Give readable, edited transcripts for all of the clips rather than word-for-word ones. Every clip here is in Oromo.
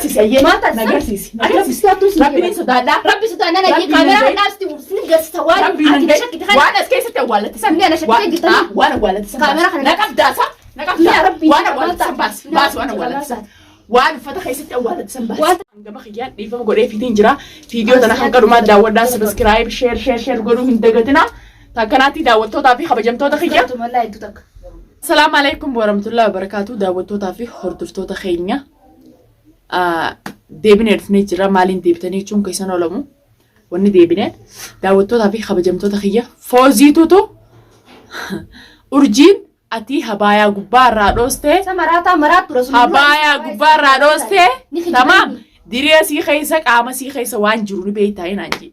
Nagarsiisi ayyee. Maal taate? Nagarsiisi. Ati rabbi sodaattuu siin Rabbi ni sodaadha. Rabbi sodaannaan ayyee Rabbi kaameraa nan kan dhaabsitu sin garsiisa waan Rabbi nan ati gahe. shakkite kana. Waan as keessatti awwaallatte san. Inni ana shakkitee jirtanii? Waan awwaallatte san. Kaameraa kana Na qabdaa sa. Na qabdaa. Yaa Rabbi, Waan awwaallatte san baasi. Yaa Baasi waan Rabbi, awwaallatte san. baasi. Waan uffata keessatti awwaallatte san baasi. Waan- Hangama kiyyaan dhiifama godhee fiitiin jira. Viidiyoo tana hanga dhumaa daawwadhaa subscribe share share share godhuu hin dagatinaa. Takkanaatti daawwattootaa fi kabajamtoota kiyya. Mallaa hedduu takka. Salaamu alaikum warahmatullahi wabarakatuh daawwattootaa fi hordoftoota keenya. Deebinee dhufnee jira maaliin deebitanii jechuun keessan oolamu. Wanni deebinee daawwattootaa fi kabajamtoota kiyya fooziitutu urjiin atii habaayaa gubbaa irraa dhoostee Isa maraataa maraattu rasuulli. habaayaa gubbaa irraa dhoostee Ni kijibanii. tamaam diree sii keessa qaama sii keessa waan jiru ni beektaa naan jedhe.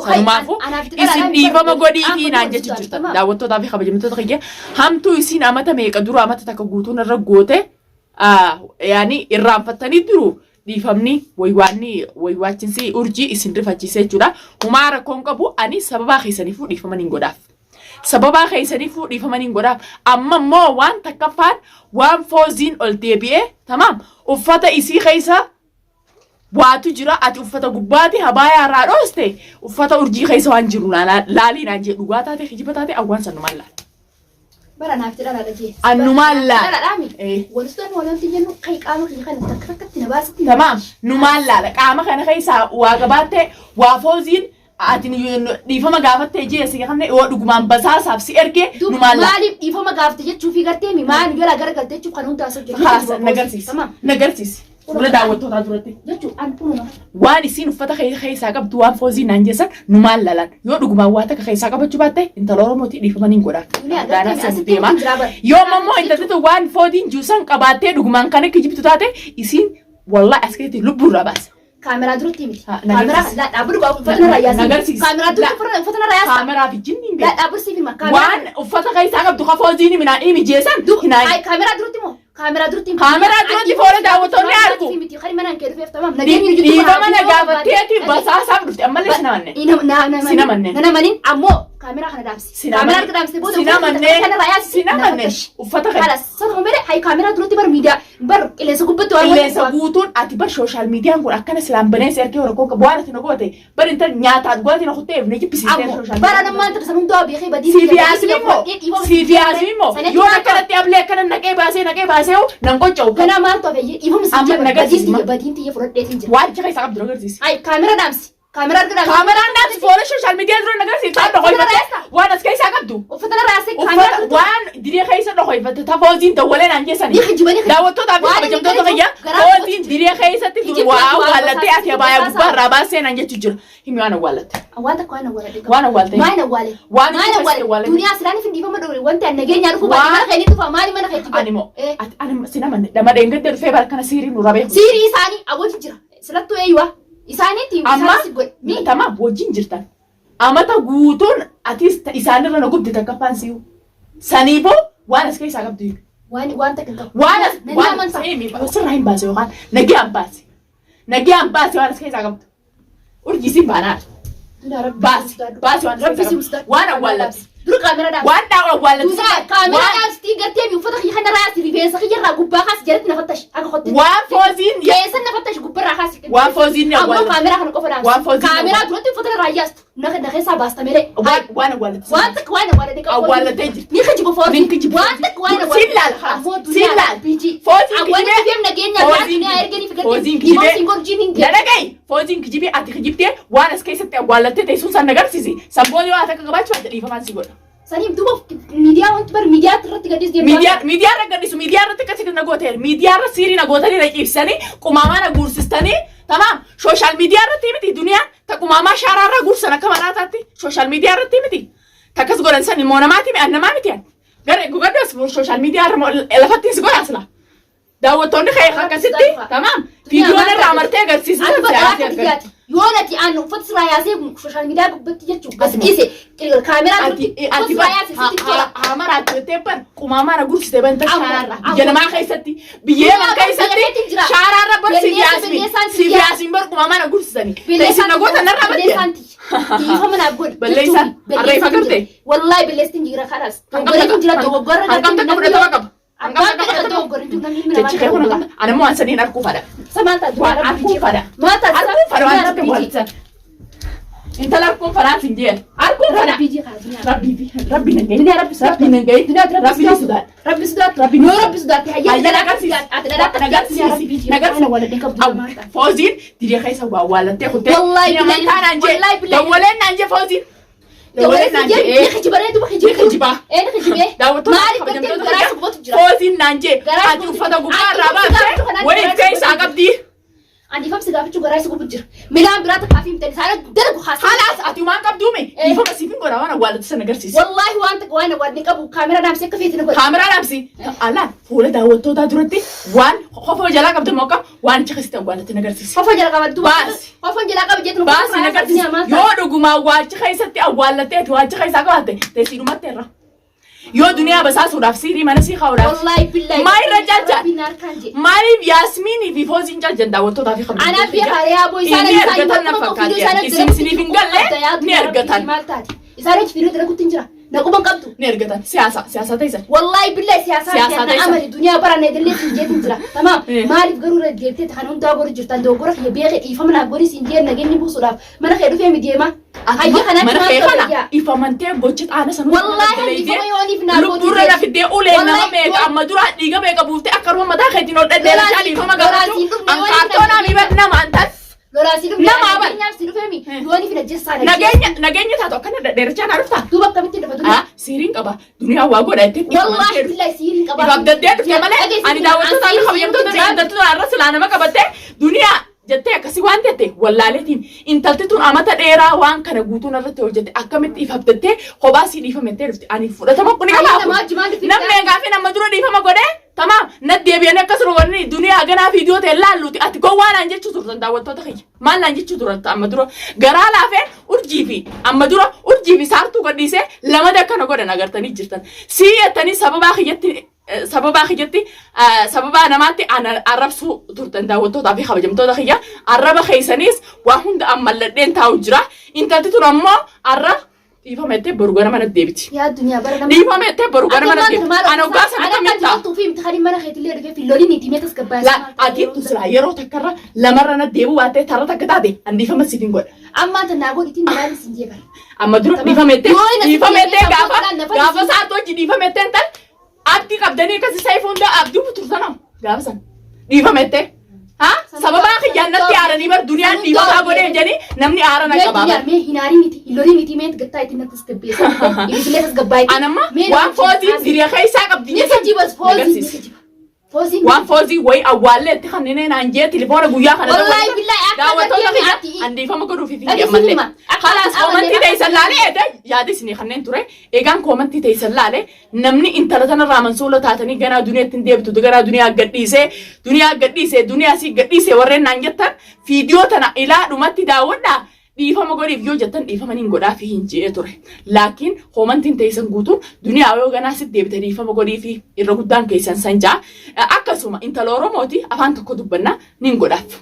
Sanumaafuu isin dhiifama godhiitii naan jechu jirtan daawwattootaa fi kabajamtoota kiyya hamtuu isin amata meeqa dura amata takka guutuun irra goote yaani irraanfattanii duru dhiifamni waywaanni waywaachinsi urjii isin rifachiise jechuudha. Humaa rakkoon qabu ani sababaa keessaniifuu dhiifama niin godhaaf. Sababaa keessaniifuu dhiifama niin godhaaf. Amma immoo waan takkaffaan waan fooziin ol deebi'ee tamaam uffata isii keessa waatu jira ati uffata gubbaati habaayaa irraa dhooste uffata urjii keessa waan jiru laalii naan jee dhugaa taate kijiba taate awwaan sanumaan laala. Bara naaf jedha laala jee. Annumaan laala. Dhalaadhaa mi? Eh. Wantoota wanti jennu kai qaama kiyya kana takka takkatti na baasitti. Tamaam numaan laala qaama kana keessaa waa qabaatte waa fooziin ati dhiifama gaafattee jee si kanne yoo dhugumaan basaasaaf si ergee numaan laala. Maaliif dhiifama gaafte jechuu fi gartee mi maal nu jalaa garagalte jechuuf kan hunda asoo jiru. Haasa nagarsiisi. Nagarsiisi. Fuula daawwattootaa duratti. Jechuu an kunuma. Waan isiin uffata keessaa qabdu waan foozii naan jeessan numaan lalaan yoo dhugumaan waa takka keessaa qabachuu baatte intala Oromootii dhiifama niin godhaan. Duniyaa Daanaa gartee san asitti deemaa. hin jiraa bara. Yoo ammoo intalti tun waan fooziin juusan qabaattee dhugumaan kana kijibtu taate isiin wallahi as keessatti lubbuu irraa baasa. Kaameraa duratti miti. Ha, na Kaameraa agarsiisi. la dhaabbatu qaba uffata narraa Na yaasii. agarsiisi. Kaameraa duratti La- uffata narraa yaasa. Kaameraa fi jinni hin La beeku. dhaabbatu siif hima. Kaameraa Waan uffata keessaa qabdu ka fooziin minaa inni mijeessan hinaa Ay, kaameraa duratti moo? Kaameraa duratti miti. Kaameraa duratti fuula daawwattoonni argu. Miti kan mana kee dhufeef tamaam. Nageenyi jiru. Dhiifama na gaafatteeti basaasaaf dhufte ammallee si namanne. Si namanne. Na namanin ammoo kaameraa kana dhaabsi. Si Kaameraa namanne. harka dhaabsee booda Si namanne. kanarraa yaasi. Si namanne. Uffata kana. Kalas sanuma malee hay kaameraa duratti bar miidiyaa bar qilleensa gubbatti waan Qilleensa guutuun ati bar sooshaal miidiyaan kun akkana silaan banee si ergee rakkoo qabu waan ati na goote bar intal nyaataa dhugaatii na kutteef na jibbisiistee Ammoo sooshaal bara nammaan takka san hundaa beekee badii Siif yaasni immoo siif yaasni immoo yoo akkanatti ablee akkana naqee baasee naqee baasee hoo nan qocca'u. Ganaa maaltu hafe dhiifama si Amma jira nagarsiisi badiin ma. tiyya badiin tiyya fudhadheetiin jira. Waan achi keessaa qabdu agarsiisi. Ay kaamera dhaamsi kaamera harka dhaamsi. Kaameraan dhaabsi fuula sooshaal miidiyaa dura nagarsiisi. Taan dhokoyfatte waan as keessaa qabdu. Uffata narraa yaasee kaamera Uffata duratti waan diree keessa dhokoyfatte tafooziin dawwalee naan geessani. Ni kijiba, ni kijiba. Daawwattootaa fi Waan inni kabajamtoota gara kiyya jiru, garaa fooziin diree keessatti Kijibni waa waa awwaallattee ati basaasa, abaayaa basaasa. gubbaa irraa baasee naan jechuu jira. Himi waan awwaallatte. Waan takka waan awwaaladhe qabu. Waan awwaalte. Maal awwaale? Waan Maal uffata awwaale? awwaale. Duniyaa silaan ifin dhiifama dhoore wanti an nageenyaa dhufu baate Waan- mana keenya dhufa maali mana keetti Ani moo Eh. ati ani sin amanne dhama dheengadda dhufee bara kana siirii nurra beeku. Siirii isaanii awwajin jira. Silattuu eeyyuwa. Isaaniitti Amma isaanis si godhe. Mi? tamaam wajjin jirtan. Amata guutuun atis isaanirra na gubde takkaffaan si'u. Saniifuu waan as keessaa qabdu hiika. Waan waan takka hin qabu. Waan as Nan waan amantaa. sirraa hin baase yookaan nagiyaan baase. Nagiyaan baase waan as keessaa qabdu. Urjii siin baanaa. Duniyaa rabbi Baasi si sodaadhu. baasi waan as Rabbi keessaa si qabdu. sodaadhu. Waan awwaallatte. Dura kaameraa dhaabsi. Waan dhaa awwaallatte. Duniyaa kaameraa Waan dhaabsitii gartee mi uffata kiyya kanarraa yaasi rifeensa kiyya irraa gubbaa kaasi jalatti na fattashi akka kotti. waan fooziin Keessa na fattashi gubbarraa kaasi. Waan fooziin ni Ammoo awwaallatte. kaameraa kana qofa dhaabsi. Waan fooziin ni Kaameraa awwaallatte. duratti uffata irraa yaastu. Na na keessaa baasta malee. Waan waan awwaallatte. Waan takka waan awwaaladhe qabu. Awwaallattee jirti. Ni kijiba foozii. Ni kijiba. Waan takka waan awwaaladhe. Siin laala kalaas. Ammoo Siin duniyaa laala. biiji. Fooziin Awwaalli kijibee. dhufeef nageenya biraa duniyaa erganii fi gartee Fooziin dhiifama kijibee. siin gorjiin hin Na geessu. dhaga'i. Fooziin kijibee ati kijibdee waan as keessatti awwaallattee teessuun san nagarsiisi. San booda yoo ati akka qabaachuu ati dhiifamaan si godha. Saniif duuba miidiyaa wanti bar miidiyaa irratti gadis deemtaa. Miidiyaa miidiyaa irra gadhisu miidiyaa irratti akkasii na gooteera. Miidiyaa irra siirii na gootanii na ciibsanii qumaamaa na guursistanii tamaam sooshaal miidiyaa irratti miti duniyaan ta qumaamaa shaaraa irra guursan akka maraataatti sooshaal miidiyaa irratti miti. Takkas godhan san ilmoo namaati mi an namaa miti an. Gara gugaddas sooshaal miidiyaa irra lafatti si godhaa sila. Daawwattoonni kee akkasitti tamaam viidiyoon irraa martee agarsiisan Ati bakka siyaasii akka argatu. biyyaati. Yoo nati aan uffata sirraa yaasee sooshaal miidiyaa gubbatti jechuun gad dhiise kaameraa Ati duratti uffata ati sirraa yaase sitti tola. haa maraatti jettee bar qumaamaa na gursite banta Ammoo, shaaraarra ammoo. biyya namaa keessatti biyya yaman Biyya keessatti keetti jira. shaaraarra bar siif Belleessa, yaasmin belleessaan siif tiyya. yaasmin bar qumaamaa na gursisanii. Belleessaan Teessin nagoota narraa badde. Belleessaan tiyya. Dhiifama naaf godhi. Belleessaan Jechuun harreef belleessaan agarte. tiyya. Wallaahi belleessaan jira kanas. Hangam Dogoggorri jira takka dogoggorra hangam takka fudhatama qaba. Abbaan fedhe kan dogoggore hin jiru namni ilmi namaa Jechi kee kun dogoggora. ani immoo waan saniin arguu fadha. Sa maal taate Waan arguu fadha. Maal taate Arguu fadha waan Duniyaa sitti Rabbii walta. Intala arguun fadhaa sin jeen. Arguun fadha. Rabbii jii kaa duniyaa. Rabbii fi rabbi nan gahi. Duniyaa Rabbi sodaattu. Rabbi nan gahi. Duniyaa Rabbi Rabbi sodaattu. sodaadha. Rabbi sodaattu. Rabbi Yoo Rabbi sodaatte hayyee Hayyee nagarsiisi. Ati dhadhaa Nagarsiisi. Nagarsiisi. Nagarsiisi. Aw, Fooziin diree keessa waa waalattee kuttee. Wallaahi Ni billahi. amantaa naan jee. Wallaahi billahi. Dawwaleen naan jee Fooziin. Dawwaleen naan jee. Ni kijibee duba kijibee. Ni kijibaa. Ee ni kijibee. Daawwattoota Maaliif gartee kabajamtoota garaa kiyya, subbatu jira. Fooziin naan jee. Garaa Ati subbatu uffata jira. gubbaa irraa Ati uffata baastee kanaan waliif garaa keessaa subbatu qabdi. Ani ifamsi gaafachuu garaa isa gubu jira. Milaan biraa takka fi himtani saala dalagu haasa. Halaas ati waan qabduumi. Eh. Dhiifama siif hin godha waan awwaalatu sana agarsiisa. Wallaahi waan takka waan waan qabu kaameraa dhaamsee akka feetina godha. Kaameraa dhaamsi. Alaan fuula daawwattootaa duratti waan kofoo jalaa qabdu moo akkam waan achi keessatti awwaalatti na agarsiisa. Kofoo jala qaba duba. Baasi. Kofoo jala qaba jettu. Baasi na agarsiisa. Yoo dhugumaan waachi keessatti awwaallattee ati waachi keessaa qabaatte teessii dhumatti irra. Yoo duniyaa basaasuudhaaf siirii mana sii kaa'uudhaaf. Wallaahi billahi. Maa irra jaalcha? Rabbiin harkaan jee. Maaliif Yaasmiinii fi Fooziin jaaljan daawwattootaa fi Anaa fi hariyaa boo isaan Inni argatan na fakkaate. Isin isiniif hin galle ni argatan. Maal taate? Isaan hojii fiidoo dalaguutti hin jira. Naquma hin qabdu. Ni argatan. Siyaasa siyaasa ta'isan. Wallaahi billahi siyaasaa Siyaasaa na ta'isa. amani duniyaa bara na idilee siin jeetin jira. Tamaam Eh. maaliif garuu irra deebitee kan hundaa godhu jirtan dogoggora kiyya beekee dhiifama naaf godhi siin jeen nageenyi buusuudhaaf mana kee dhufee mi deema. Hayya kanaatti Mana maal kee ta'u kana yaa? ifamantee gocha xaana sanuu Wallaahi dhiifama yooniif naa gootu Lubbuurra na fiddee ulee nama Wallaahi meeqa amma dura dhiiga meeqa buuftee akka ruma mataa keetiin ol dhedheerachaa Lolaasii- dhiifama gaafachuu lolaasiin dhufne an yooniif kaartoonaa nageenya- miibad nama an tas Lolaa si dhufne Nama abar. nageenyaaf si dhufee mi Eh. yooniif na jessaa na nageenya nageenya taatu akkana dhedheerachaa naa dhuftaa Duuba akkamitti dhufa duniyaa? Ah, siiriin qaba duniyaa waa godha jettee Wallaahi billahi siiriin qaba. Ifaaf daddee dhufte malee ani daawwattoota fi kabajamtoota intalti irra silaa nama qabattee duniyaa jettee akkasii waan jette wallaaleetiin intalti tun amata dheeraa waan kana guutuun irratti hojjette akkamitti ifaaf daddee kophaa sii dhiifame jettee dhufte ani fudhatama kun Ani qaba. nama wajji maal dhufte? Namni gaafi nama dura dhiifama godhee tamaam na deebi'anii akkasuma wanni duniyaa ganaa viidiyoo ta'e laalluuti ati gowwaa naan jechuu turtan daawwattoota kiyya maal naan jechuu turan amma dura garaa laafeen urjii fi amma dura urjii fi saartuu gadhiisee lamada akkana godhan agartanii jirtan sii jettanii sababaa kiyyatti sababaa kiyyatti sababaa namaatti ana arrabsuu turtan daawwattootaa fi kabajamtoota kiyya arraba keessaniis waa hunda ammalladheen taa'u jira intalti tun ammoo arra dhiifama jettee boru gara mana deebiti. Yaa duniyaa bara nama. Dhiifama jettee boru gara mana deebiti. Ana hoggaa sana Ana kamiin ta'a? kan fi imtixaanii mana keetillee dhufee fillooliin itti meetas gabbaasa. La ati silaa yeroo takkarra lamarra na deebi'u baattee tarra takka taate an dhiifama siif hin godha. Ammaan tan naa godhitiin maal isin jee bara. Amma dura dhiifama jettee Yoo inni dhiifama jettee asitti gaafa deebi'ee nafa gaafa isin- saartuu hojii dhiifama jettee intal abdii qabdanii akkasii sayfuu hunda abdii butursanam gaafa san dhiifama jettee. Ha sababaa kiyyaan natti aaranii bar duniyaan dhiifamaa godhee jedhanii namni aara na Mee qabaa duniyaa bar. mee hin aarii miti hin lolii miti mee gattaa ittiin natti tasgabbeessa. Ibisillee tasgabbaa'e. Anamma waan fooziin diriya keessaa qabdi Ni kijibas fooziin ni Nagarsiisi. kijiba. Fooziin Waan foozii wayi awwaallee itti kanneen naan jee telefoona guyyaa kana Wallaahi billahi akka daawwattoota gartee kiyya ati- an dhiifama godhuuf fi Dhageessi ammallee. hima. Akka Kalaas ati koomantii amallee teessan laalee eeda yaada isinii kanneen ture eegaan koomantii teessan laalee namni intala tanarraa mansuula taatanii ganaa duniyaatti hin deebitu ganaa duniyaa gadhiisee duniyaa gadhiisee duniyaa sii gadhiisee warreen naan jettan fiidiyoo tana ilaa dhumatti daawwadhaa dhiifama godhiif yoo jettan dhiifama niin godhaafi hin je'ee ture. Laakiin koomantiin teessan guutuun duniyaa yoo ganaa sitti deebite dhiifama godhiifi irra guddaan keessan san ja'a. Akkasuma intala Oromooti afaan tokko dubbanna niin godhaaf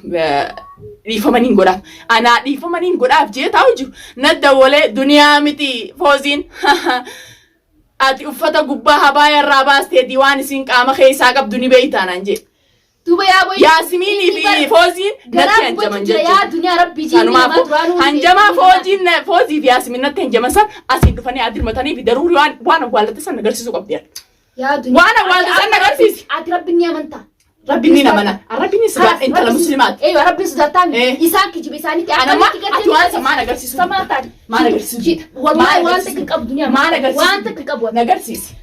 dhiifama niin godhaaf. Anaa dhiifama niin godhaaf jee taa'u jiru. Na dawwalee duniyaa miti fooziin. Ati uffata gubbaa habaaya irraa baasteeti waan isin qaama keessaa qabdu ni beeytaa naan jee. Duuba yaa boyi. Yaasimiinii fi fooziin Garaa natti hanjaman gubachu jira jechuudha. yaa duniyaa rabbii jiini namaa Kanumaafuu duraanuu hanjamaa fooziin foozii fi yaasimiin natti hanjaman san asiin dhufanii adirmatanii fi daruuri waan waan awwaalatte san agarsiisuu qabdi. Yaa duniyaa. Waan awwaalte san agarsiisi. Ati rabbiin ni amantaa. Rabbiin ni namana. Rabbiin ni sodaata intala musliimaati. Eeyyuu rabbiin sodaataa Eh. isaan kijiba isaaniitti Anamma ati waan san maal agarsiisuu? Samaa taate. Maal agarsiisuu? Jiidha. Wallaahi waan takka hin qabu duniyaa. Maal agarsiisu? Waan takka hin qabu. Nagarsiisi.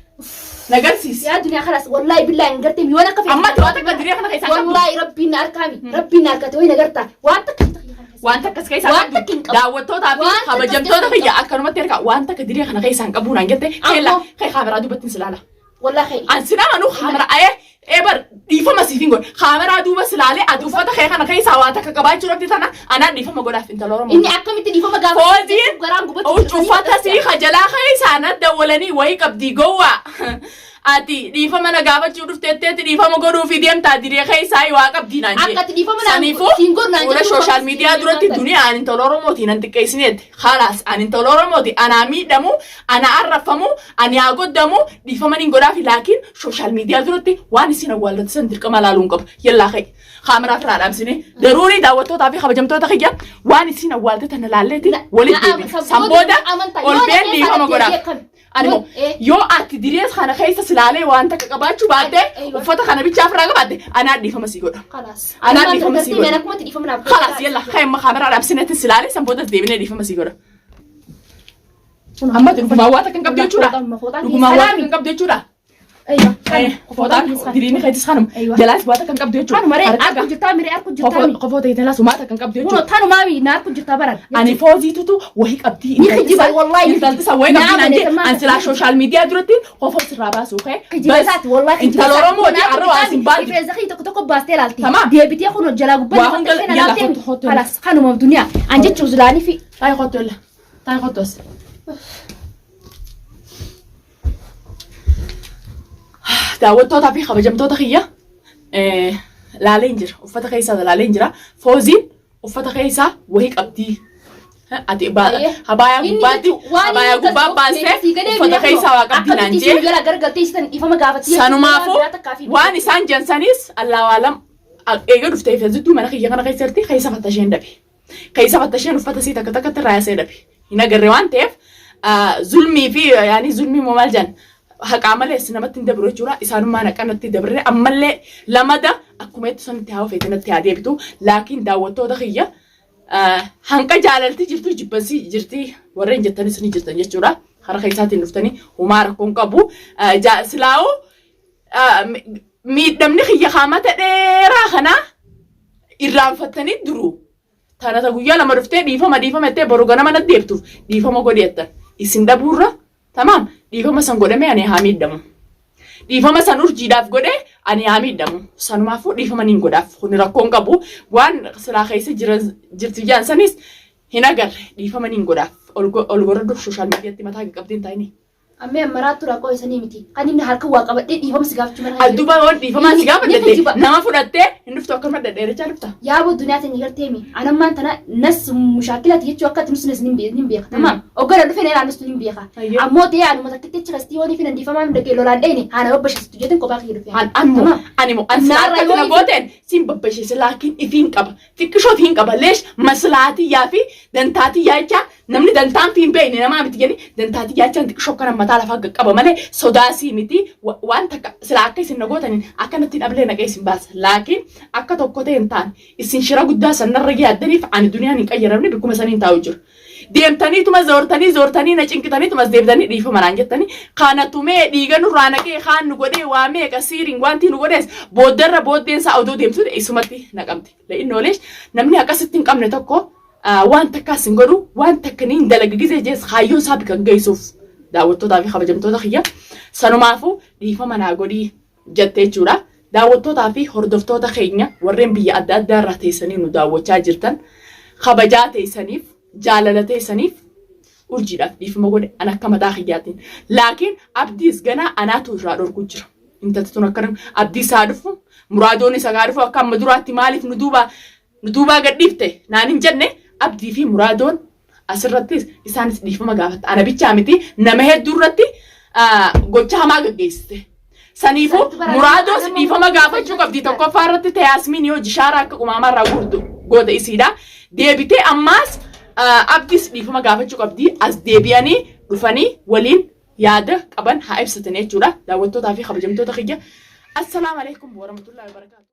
Nagarsiisi. Yaa duniyaa kalaas wallaahi billaahi hin gartee yoon akka Amma ati waan takka diriira kana keessaa qabdu. Wallaahi rabbiin na harkaami. Rabbiin na harkate wayi nagartaa. Waan takka hin qabu. Waan takka as keessaa Waan takka hin qabdu. qabu. Daawwattootaa fi Waan takka as kabajamtoota keessaa hin kiyya akkanumatti ergaa waan takka diriira kana keessaa hin qabu naan jette keella Ammoo- kee kaameraa duubatti hin silaala. Wallaahi. An sin amanu kaameraa ayee ee bar dhiifama siif hin godhe kaameraa duuba silaalee ati uffata kee kana keessaa waa takka qabaachuu dhabde tana anaan dhiifama godhaaf intala Oromoo. Inni akkamitti dhiifama gaafa Fooziin garaan gubachuu uffata sii kajalaa keessaa na dawwalanii wayii qabdii gowwaa. Ati dhiifama na gaafachuu dhufteetteetti dhiifama godhuufi deemtaa diree keessaa waa qabdii naan jee. Akka ati dhiifama naan Saniifuu siin godhu naan fuula jedhu social qofa media siin duratti jedhu. duniyaa ani intala Oromooti nan xiqqeessineetti. Khalaas ani intala Oromooti anaa miidhamu ana arraffamu ani haa goddamu dhiifama nin godhaafi laakiin social media duratti waan isin awwaallatte san dirqama laaluun qaba. Yallaa ka'i. Kaameraa ofirraa dhaamsine. Daruurii daawwattootaa fi kabajamtoota kiyya waan isin awwaalte tana laalleeti walitti deebina. San booda ol been dhiifama godhaaf. Ani immoo yoo ati direes kana keessa silaalee waan takka qabaachuu baatte uffata kana bichaa ofirraa qabaatte anaa dhiifama sii godha. Anaa dhiifama sii godha. Khalaas yalla ka'e amma kaameraa dhaamsinetti silaalee san boodas deebinee dhiifama sii godha. Amma dhugumaan waa takka hin qabdu jechuudha. Dhugumaan waa takka hin qabdu jechuudha. Fooxaan diriini keetis kanuma. Jalaas waa takka hin qabdu jechuudha. Kanuma ree arku jirtaa miree arku jirtaa mi. Qofoo ta'e jalaas waa takka hin qabdu jechuudha. Kunoo tanumaa mi na arku jirtaa baran. Ani fooziitutu wahii qabdii. Ni kijiba wallahi. Intalti isa wahii qabdii naan jee. Ani silaa social media duratti qofoo sirraa baasuu kee. Kijiba isaati wallahi kijiba. Intala Oromooti arra waa sin baatu. Rifeensa kiyya tokko tokko baastee ilaalti. Tamaam. Deebitee kunoo jalaa gubbaa Waa hunda yalla kottu kottu. Kalas kanuma duniyaa. An jechuun silaanii fi Taa'ii kottu yalla. Taa'ii kottu as. Daawwattootaa fi kabajamtoota kiyya laaleen jira. Uffata keessaa laaleen jira. Fooziin uffata keessaa wahii qabdii. Ati habaayaa gubbaatti habaayaa gubbaa baastee uffata keessaa waa qabdii naan jee. Sanumaafuu waan isaan jansanis Allaahu alam eega dhuftee fi azittuu mana kiyya kana keessatti keessa fattasheen dhabe. Keessa fattasheen uffata isii takka takkatti irraa yaasee dhabe. Hin agarre waan ta'eef zulmii fi yaani zulmii moo maal jedhan haqaa malees namatti hin dabru jechuudha. Isaanummaan haqa natti dabrre ammallee lamada akkuma itti sanitti haa ofeete natti haa deebitu. Laakiin daawwattoota kiyya hanqa jaalalti jirtu jibbansi jirti warreen jettanis ni jirtan jechuudha. Karaa keessaatiin dhuftanii homaa rakkoon qabu. Silaa'uu miidhamni kiyya kaamata dheeraa kanaa irraanfattanii duru. Tana ta guyyaa lama dhuftee dhiifama dhiifama jettee boru ganama natti deebituuf dhiifama godhi jettan. Isin dhabuurra tamaam dhiifama san godhamee ani haa miidhamu. Dhiifama san urjiidhaaf godhee ani haa miidhamu. Sanumaafuu dhiifama niin godhaaf. Kuni rakkoon qabu. Waan silaa keessa jirti jaan sanis hin agarre dhiifama niin godhaaf. Ol goradhu social mediatti mataa qabdeen taa'ini. Ammee ammaraattu rakkoo isanii miti. Kan inni harka waa qabadhee dhiifama si gaafachuu mana Adduba waan dhiifamaa si Ni gaafadhette kijiba. nama fudhattee hin dhuftu akkanuma dhedheerachaa dhufta. Yaaboo duniyaa teenya gartee mi. Anammaan tana nas mushaakilati jechuu akka ati nusnes nin beeka. Tamaam. Oggana dhufe na ilaallustu nin beeka. Ayyee. Ammoo ta'ee anuma takkitti achi kastii yoonii fi nan dhiifamaa hin dhagee lolaan dheene haana babbashasitu jetin kophaa kiyya dhufe. An ammoo Tamaam. ani moo an silaa Naarra akka na yoo gooteen siin babbasheesse laakiin ifiin qaba. Xiqqishoo ifiin qaba. Leesh maslaatiyyaa fi dantaatiyyaa jechaa namni dantaan fi hin beekne namaa miti jedhanii dantaatiyyaa jechaan xiqqishoo akkana mataa lafaa qaqqaba malee sodaasii miti waan takka silaa akka isin na gootaniin akka natti dhablee naqee isin baasa. Laakiin akka tokko ta'e hin taane isin shira guddaa sanarra yaaddaniif ani duniyaan hin qayyaramne bikkuma saniin taa'u jiru. Deemtaniituma zoortanii zoortanii na cinqitaniituma as deebitanii dhiifama naan jettanii kana tumee dhiiga nurraa naqee kaan nu godhee waa meeqa siiriin wanti nu godhees booddarra booddeen isaa odoo deemtu isumatti naqamte. Le'innooleesh namni akkasitti hin qabne tokko waan takkaas hin godhu waan takka ni hin dalaga gizee jees kaayyoon isaa bika geessuuf daawwattootaa fi kabajamtoota kiyya sanumaafuu dhiifama naa godhii jette jechuudha. Daawwattootaa fi hordoftoota keenya warreen biyya adda addaa irraa teessanii nu daawwachaa jirtan kabajaa teessaniif jaalala teessaniif urjiidhaaf dhiifama godhe an akka mataa kiyyaatiin. Laakiin abdiis ganaa anaatu irraa dhorku jira. Intalti tun akkana abdii isaa dhufu muraadoon isa gaa dhufu akka amma duraatti maaliif nu duubaa nu duubaa gadhiifte naan hin jenne abdii fi muraadoon asirrattis isaanis dhiifama gaafatta. Ana bichaa miti nama hedduu irratti gocha hamaa gaggeessite. Saniifuu muraadoos dhiifama gaafachuu qabdi tokkoffaa irratti Tayaasmiin yoo jishaara akka qumaamaa irraa gurdu goote isiidha. Deebitee ammaas abdiis dhiifama gaafachuu qabdi as deebi'anii dhufanii waliin yaada qaban haa ibsatan jechuudha. Daawwattootaa fi kabajamtoota kiyya. Assalaamu alaikum warahmatullahi wabarakatuh.